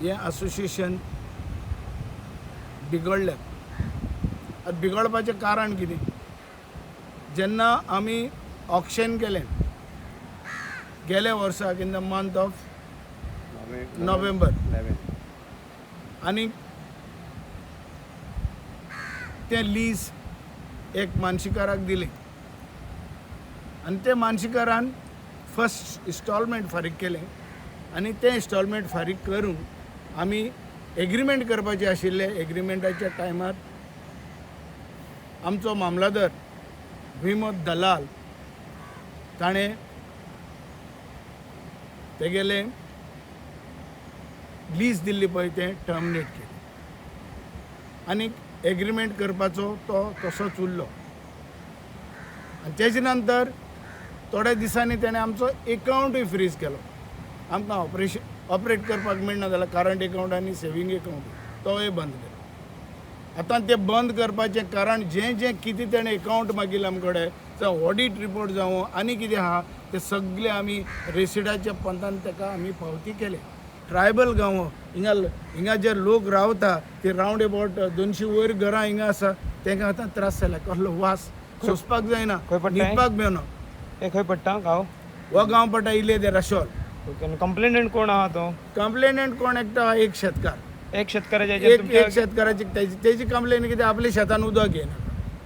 हें असोसिएशन बिगडलें. आतां बिगडपाचें कारण कितें? जेन्ना आमी ऑक्शन केलें गेल्या वर्साक in the month of November आनी तें लीज एक मानशीकाराक दिलें आनी ते मानशीकारान फर्स्ट इन्स्टॉलमेंट फारीक केलें आनी तें इन्स्टॉलमेंट फारीक करून आमी एग्रीमेंट करपाचें आशिल्लें. एग्रीमेंटाच्या टायमार आमचो मामलादार विमोद दलाल ताणें तेगेलें लीज दिल्ली पळय तें टर्मिनेट केलें आनी एग्रीमेंट करपाचो तो तसोच उरलो. आनी तेजे नंतर थोड्या दिसांनी तेणें आमचो एकावंटूय फ्रीज केलो. आमकां ऑपरेट करपाक मेळना जाल्यार करंट एकावंट आनी सेवींग एकावंट तोय बंद केलो. आतां तें बंद करपाचें कारण जें जें कितें तेणें एकावंट मागिल्लें आमचे कडेन, जावं ऑडीट रिपोर्ट जावं आनी कितें आहा, तें सगळें आमी रेसिडाच्या पंतान ताका आमी पावती केले. ट्रायबल गांव हिंगा, हिंगा जे लोक रावता ते रावंड एबावट 200 वयर घरां हिंगा आसा. तांकां आतां त्रास जाला, कसलो वास सोंसपाक जायना. खंय पडटा हें? न्हिदपाक मेळना. हे खंय पडटा गांव? हो गांव पडटा इले दे राशोल. ओके, आनी कंप्लेनंट कोण आहा तो? कंप्लेनंट कोण एकटो आहा, एक शेतकार. एक शेतकाराच्या हेजेर एक तुमच्या एक शेतकाराची तेजी कंप्लेन कितें, आपल्या शेतान उदक येना.